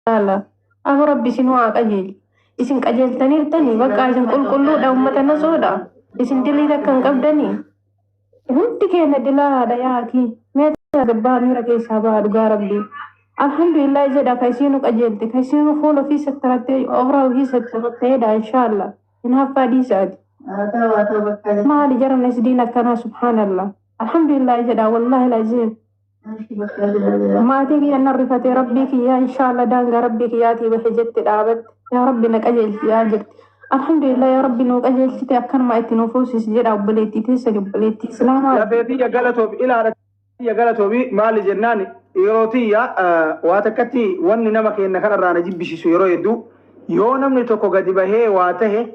Inshallah. Abu Rabbi isin waa qajeelchu. Isin qajeeltaniirtanii bakka isin qulqulluudha, uummata nasoodha. Isin dilii takka hin qabdanii. Hundi keenya dilaadha yaaki. Mee gabbaa miira keessaa ba'a dhugaa Rabbii. Alhamdulillah jedha, ka isiinu qajeelte, ka isiinu fuula ofii sattarattee, obraa ofii sattarattee, inshallah. Hin haffaa dhiisaati. Haa ta'u, haa ta'u, bakka. Maali jarana isdiin akkanaa, subhaanallah. Alhamdulillah jedha, wallahi lazim. Maatii kiyya nan rifatee, Rabbii kiyyaa, inshallah daangaa Rabbii kiyyaatii bahe jette dhaabatte. Yaa Rabbi, na qajeelchi yaa jirti. Alhamdulillah, yaa Rabbi, nuu qajeelchite, akkanuma itti nuu fuusisi jedha obboleettii teessani, obboleettii Islaamaa. Lafee tiyya galatoomi, ilaala tiyya galatoomi. Maali jennaan, yeroo tiyya waa takkatti wanni nama kenna kanarraa na jibbisiisu, yeroo hedduu yoo namni tokko gadi bahee waa tahe,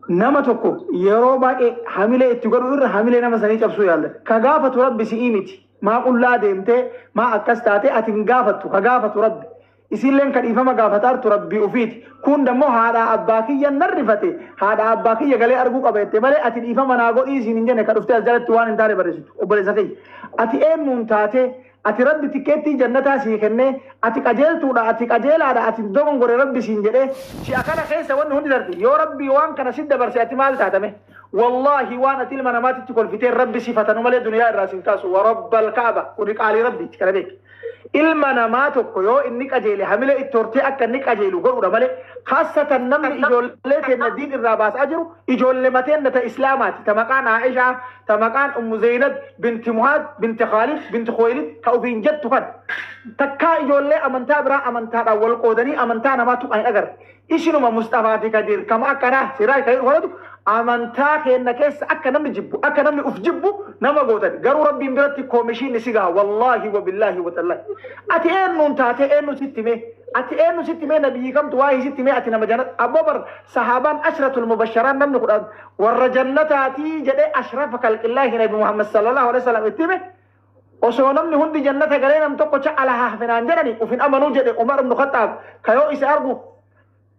nama tokko yeroo baay'ee hamilee itti godhu irra hamilee nama sanii cabsuu yaalla. Ka gaafatu Rabbi si'ii miti. Maa qullaa deemtee, maa akkas taate, ati hin gaafattu. Ka gaafatu Rabbi. Isiilleen ka dhiifama gaafataartu Rabbii ufiiti. Kun dammoo haadhaa abbaa kiyya nan rifate, haadha abbaa kiyya galee arguu qaba jette malee, ati dhiifama naa godhii isiin hin jenne. Ka dhuftee as jalatti waan hin taane barreessitu. Obboleessa kiyya. Ati eenyuun taatee? Ati Rabbi tikkeettii jannataa sii kennee, ati qajeeltuudha, ati qajeelaadha, ati dogongore Rabbi siin jedhee, si'a kana keessa wanni hundi darbe. Yoo Rabbi waan kana si dabarse, ati maal taatame? Wallaahi, waan ati ilma namaatitti kolfitee Rabbi si fatanu malee duniyaa irraa sin kaasu. Warabbal Kaaba, kuni qaalii Rabbiiti, kana beeki. Ilma namaa tokko yoo inni qajeele hamilee itti hortee akka inni qajeelu godhuudha malee, khassatan namni ijoollee teenya diin irraa baasaa jiru ijoollee mateenna ta Islaamaati, ta maqaan Aishaa, ta maqaan Ummu Zeynab binti Muhaad binti Khaalid binti Khuwaylid ka ofiin jettu kan takkaa ijoollee amantaa biraa amantaadhaan wal qoodanii amantaa namaa tuqan hin agarre. Isinuma Mustafaa fi Kadir kama akkanaa Siraaj kan jedhu amantaa keenya keessa akka namni jibbu, akka namni uf jibbu nama gootan. Garuu Rabbiin biratti koomishiinni si gaha, wallaahi wa billaahi wa tallaahi. Ati eenyuun taatee? Eenyu sitti himee? Ati eenyu sitti himee? Nabiyyi kamtu waa'ee sitti himee? Ati nama jannat abboo bar sahaabaan ashratul mubasharaan, namni 10 warra jannataatii jedhee ashrafa kalqillaahi Nabi Muhammad sallallahu alaihi wasallam itti hime. Osoo namni hundi jannata galee nam tokkocha ala hafenaan jedhani ufin amanuu jedhe Umar ibn Khattaab, kayoo isa argu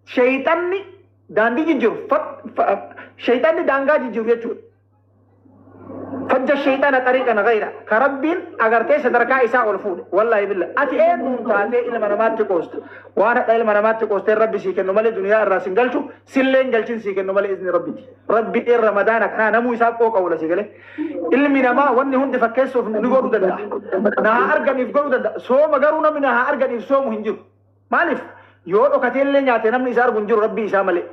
sheyxanni daandii jijjiiru, sheyxanni daangaa jijjiiru jechuudha. Fajja sheyxana xariiqan gayra ka Rabbiin agartee sadarkaa isaa ol fuudhe. Wallaahi billa, ati eenyuun taatee ilma namaatti qoosta? Waan hadha ilma namaatti qoosteen Rabbi sii kennu malee duniyaa irraa sin galchu, silleen galchin sii kennu malee izni Rabbiiti. Rabbi Ramadaana kanaa namuu isaa qooqa oola si galee. Ilmi namaa wanni hundi fakkeessuuf ni godhuu danda'a. Na haa arganiif godhuu danda'a. Sooma garuu namni na haa arganiif soomu hin jiru. Maaliif? Yoo dhokatee illee nyaate namni isa argu hin jiru Rabbii isaa malee.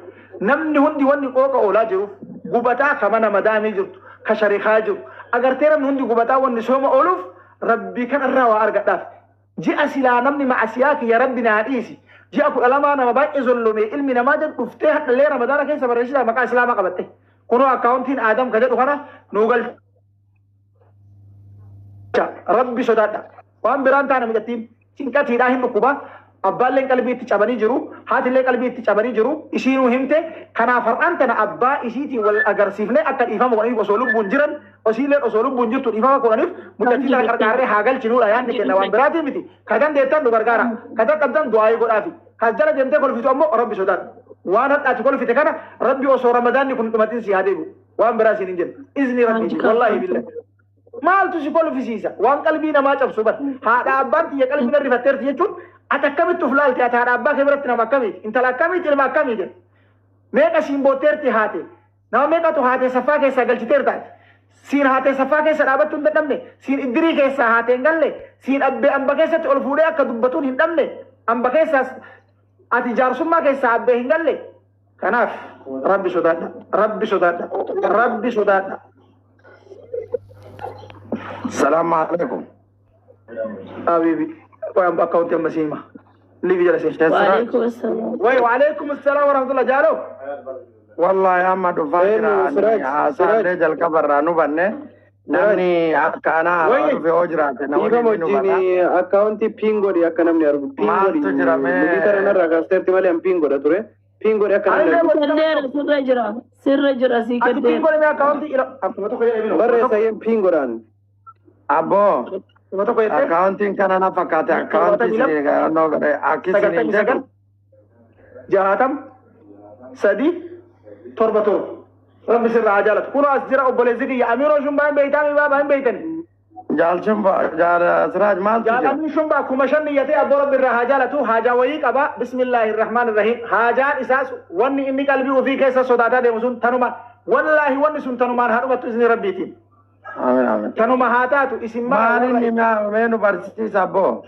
Namni hundi wanni qooqa oolaa jiruuf gubataa, ka mana madaamii jirtu, ka sharikaa jiru. Agartee, namni hundi gubataa wanni sooma ooluuf Rabbii kanarraa waa argadhaaf. Ji'a silaa namni ma'asiyaa kiyya Rabbi naa dhiisi. Ji'a 12 nama baay'ee zollomee ilmi namaa jedhu dhuftee hadhallee Ramadaana keessa barreessitaa maqaa Islaamaa qabatte. Kunoo akkaawuntiin Aadam ka jedhu kana nuu galcha. Rabbi sodaadha. Waan biraan taana mucattiin cinqatiidhaa hin dhukkuba. Abbaalleen qalbii itti cabanii jiru. Haatillee qalbii itti cabanii jiru. Isiinuu himte. Kanaaf har'aan tana abbaa isiitiin wal agarsiifnee akka dhiifama godhaniif, osoo lubbuun jiran, osiilleen osoo lubbuun jirtu dhiifama godhaniif, mucattii tana qarqaarree haa galchinuudha yaadni kenna, waan biraatii miti. Ka dandeettan nu gargaara. Ka dadhabdan du'aayii godhaafi. Ka jala deemtee kolfitu ammoo Rabbi sodaadhu. Waan hadhaati kolfite kana Rabbi osoo Ramadaanni kun dhumatin si haa deebi'u. Waan biraa siin hin jennu. Izni Rabbiiti. Wallaahi billahi. Maaltu si kolfisiisa? Waan qalbii namaa cabsu bar. Haadha abbaan tiyya qalbii na rifatteerti jechuun ati akkamitti uf laalte? Ati haadha abbaa kee biratti nama akkamiiti? Intala akkamiiti? Ilma akkamiiti? Meeqa siin bootteerti haate? Nama meeqatu haatee saffaa keessaa galchiteerta ati? Siin haatee saffaa keessa dhaabachuu hin dadhabne? Siin iddirii keessaa haatee hin galle? Siin abbee amba keessatti ol fuudhee akka dubbatuun hin dhabne? Amba keessaas ati jaarsummaa keessaa abbee hin galle? Kanaaf Rabbi sodaadha. Rabbi sodaadha. Rabbi sodaadha. Salaamu alaikum. Habibi. Qoy, akkaawuntii amma siima. Liivi jala seen. Waalaikum assalam. Way, waalaikum assalam warahmatullah, jaaloo. Wallahi amma dhufaa jira. Eenyu, Siraaj? Ani haasaallee jalqabarraa nu banne, namni akka anaa haaraa Wayyi. dhufe yoo jiraate na Dhiifama waliin ni hubata. wajjin, akkaawuntii pin godhi akka namni argu. Pin godhi. Maaltu jira mee? Nuti tara narraa kaasteerti malee an pin godha ture. Pin godhi akka namni Anillee argu. godhi. Kenneera, sirra jira. Sirra jira, sii Ati pin kenneera. godhame akkaawuntii ila akkuma tokko jedhee binu. Barreessa yeen pin godhaan. Abboo, Kuma tokko jettee. akkaawuntiin kana na fakkaate, akkaawuntii 72. isin annoo godhe akki isiniin 99 jedhu. 60 3 7 7. Rabbi sirraa haa jaalatu. Kunoo as jira obboleessi kiyya Amiiroo Shumbaa, hin beeytaa mi baabaa, hin beeytani? Jaal Shumba, Jaal Siraaj maaltu jira? Jaalamni Shumbaa 5,000 niyyatee abboo Rabbi irraa haa jaalatu, haajaa wayii qaba. Bismillaahi Rahmaan Rahiim. Haajaan isaas wanni inni qalbii ofii keessa sodaataa deemu sun tanuma, wallaahi wanni sun tanumaan haa dhumattu isin Rabbiitiin. Amiin, amiin. Tanuma haa taatu isin Maal inni mee nu barsiisa abboo?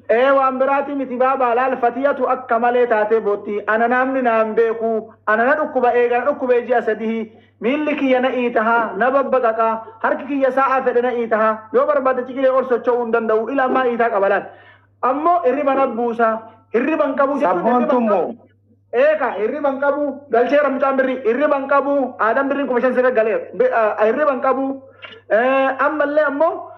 Ee, waan biraati miti baabaa, laal, Fatiyatu akka malee taatee bootti. Ana namni naan beeku, ana na dhukkuba, eega na dhukkubee ji'a 3, miilli kiyya na iitahaa, na babbaqaqaa, harki kiyya sa'a fedhe na iitahaa, yoo barbaade ciqilee ol socho'uu hin danda'u, ila ammaa iitaa qaba. Laal, ammoo hirriba na buusa, hirriba hin qabu jechuun hirriba hin Sabboontu qabu. immoo. Eeka, hirriba hin qabu, galcheera mucaan birrii, hirriba hin qabu, aadaan birriin 5,000 sirra galeera, hirriba hin qabu. Ammallee ammoo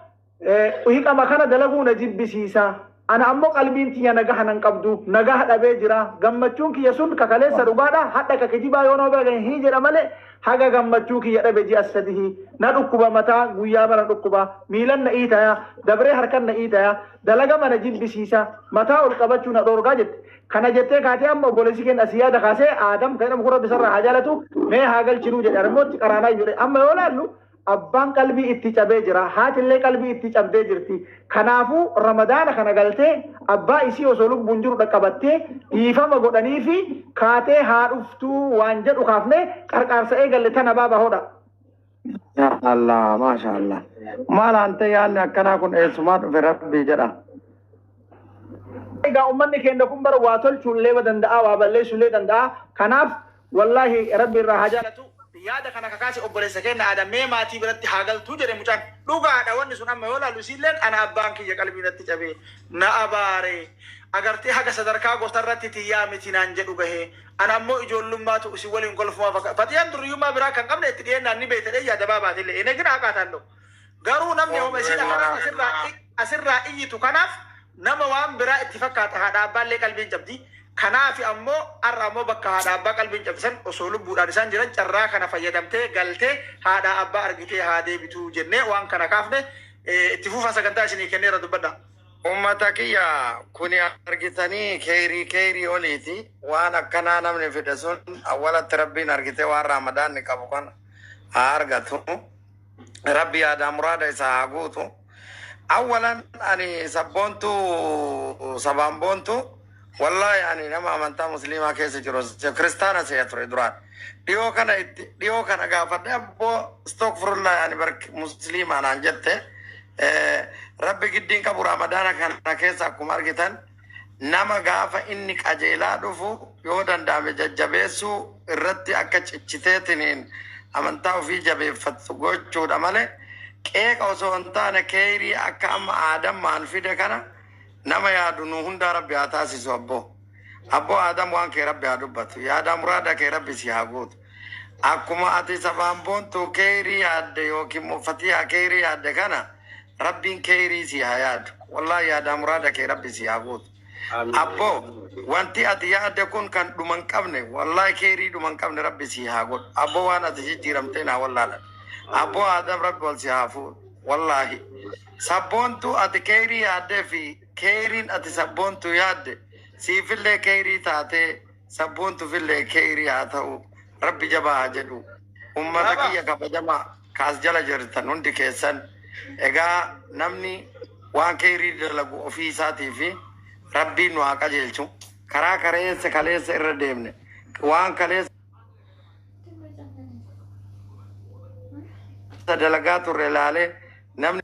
hiqama kana dalaguu na jibbisiisa. Ana ammoo qalbiin tiyya nagaha nan qabdu, nagaha dhabee jira. Gammachuun kiyya sun kakaleessa dhugaadha, hadha ka kijibaa yoo nama bira gahe hii jedha malee, haga gammachuu kiyya dhabe ji'a 3. Na dhukkuba mataa, guyyaa mana dhukkuba, miilan na iitaya, dabree harkan na iitaya, dalaga mana jibbisiisa, mataa ol qabachuu na dhoorgaa jette. Kana jettee kaatee amma obboleessi keenya asii yaada kaasee, Aadam kan jedhamu kun Rabbi isarraa haa jaalatu, mee haa galchinuu jedhe. Armootti qaraanaa jedhe. Amma yoo laallu abbaan qalbii itti cabee jira, haatillee qalbii itti cabdee jirti. Kanaafuu Ramadaana kana galtee abbaa isii osoo lubbuun jiru dhaqqabattee dhiifama godhanii fi kaatee haa dhuftuu waan jedhu kaafnee qarqaarsa eegalle tana baaba hodha. Ya Allah, maasha Allah. Maal ante yaadni akkanaa kun eessumaa dhufe Rabbii jedha? Egaa uummanni keenya kun bara waa tolchuullee danda'a, waa balleessuullee danda'a. Kanaaf wallaahi Rabbi irraa haa jaalatu. Yaada kana kakaase obboleessa keenya Aadam, mee maatii biratti haa galtuu jedhe mucaan. Dhugaadha wanni sun. Amma yoo laallu isiilleen ana abbaan kiyya qalbii natti cabee na abaare, agartee, haga sadarkaa gosarratti tiyyaa miti naan jedhu gahee, ana ammoo ijoollummaatu isin waliin kolfumaa fakkaata. Fatiyaan duriyyummaa biraa kan qabne itti dhiyeennaan ni beekte yaada baabaatillee inni gina haqaataan. Garuu namni homa isiin akkana asirraa iyyitu kanaaf nama waan biraa itti fakkaata. Haadha abbaallee qalbiin cabdi. Kanaaf ammoo har'a ammoo bakka haadha abbaa qalbiin cabsan osoo lubbuudhaan isaan jiran carraa kana fayyadamtee galtee haadha abbaa argitee haa deebituu jennee waan kana kaafne. Itti fufa, sagantaa isinii kenneera, dubbadha. Uummata kiyya, kuni argitanii keerii keerii oliiti. Waan akkanaa namni fide sun awwalatti Rabbiin argitee waan Ramadaanni qabu kana haa argatu. Rabbi yaadaa muraada isaa haa guutu. Awwalan ani sabboontu, sabaan boontu, wallaahi ani nama amantaa musliimaa keessa jiru, kiristaana se'e ture duraan. Dhiyoo kana itti dhiyoo kana gaafadhe, abboo astaghfirullah, ani bark musliimaa naan jette. Rabbi giddiin qabu. Ramadaana kana keessa akkuma argitan nama gaafa inni qajeelaa dhufu yoo danda'ame jajjabeessuu irratti akka cichiteetiniin amantaa ofii jabeeffatu gochuudha malee, qeeqa osoo hin taane keerii akka amma Aadam maan fide kana nama yaadu nu hundaa Rabbi haa taasisu. Abboo, abboo Aadam, waan kee Rabbi haa dubbatu, yaada muraada kee Rabbi si haa guutu. Akkuma ati sabaan boontu keerii yaadde yookiin muffatiyaa keerii yaadde kana Rabbiin keerii si haa yaadu. Wallaahi yaada muraada kee Rabbi si haa guutu. Abboo, wanti ati yaadde kun kan dhuma hin qabne, wallaahi keerii dhuma hin qabne Rabbi si haa godhu. Abboo, waan ati jijjiiramtee naa wallaalan. Abboo Aadam, Rabbi wal si haa fuudhu. Wallaahi sabboontu ati keerii yaaddee fi keeriin ati sabboontu yaadde siifillee keerii taatee sabboontufillee keerii haa ta'u. Rabbi jabaa haa jedhu. Ummata kiyya kabajamaa kaas jala jirtan hundi keessan, egaa namni waan keerii dalagu ofii isaatii fi Rabbiin nu haa qajeelchu. Karaa kareessa kaleessa irra deemne, waan kaleessa dalagaa turre ilaalee namni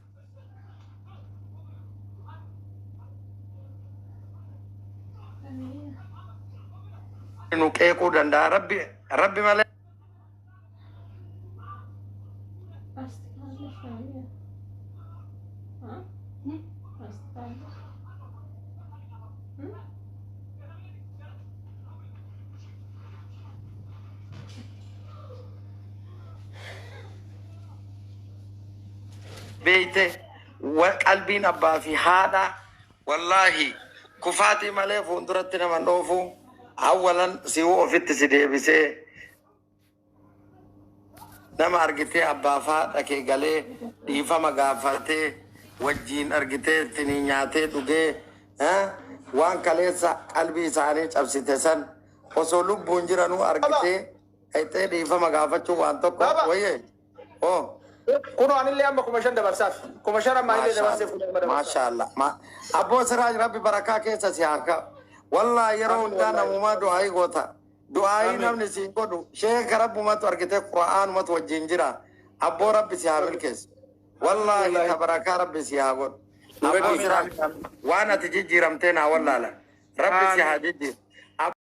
nu qeequu danda'a. Rabbi, Rabbi malee. Beeyte, qalbiin abbaa fi haadha wallaahi kufaatii malee fuulduratti nama dhoofu. Awwalan si'uu ofitti si deebisee nama argitee abbaa fi haadha kee galee dhiifama gaafatee wajjiin argitee itti nyaatee dhugee waan kaleessa qalbii isaanii cabsite san osoo lubbuun jiranuu argitee dhaqxee dhiifama gaafachuu waan tokko. Baba. Wayyee oo. Kunoo anillee amma 5,000 dabarsaaf. 5,000 amma anillee dabarseef 5,000 dabarsaaf. Maashaallah. Abboo Siraaj, Rabbi barakaa keessa si haa kaa'u. Wallaahi, yeroo Amiin, hundaa wallaahi. namumaa du'aayii goota. Du'aayii Amiin. namni siin godhu sheeka Rabbumatu argite, Qura'aanumatu wajjin jira. Abboo, Rabbi si haa milkeessu. Wallaahi, Wallaahi. ta barakaa Rabbi si haa godhu. Abboo Amiin. Siraaj, waan ati jijjiiramtee naa wallaala. Rabbi si haa Amiin. jijjiiru.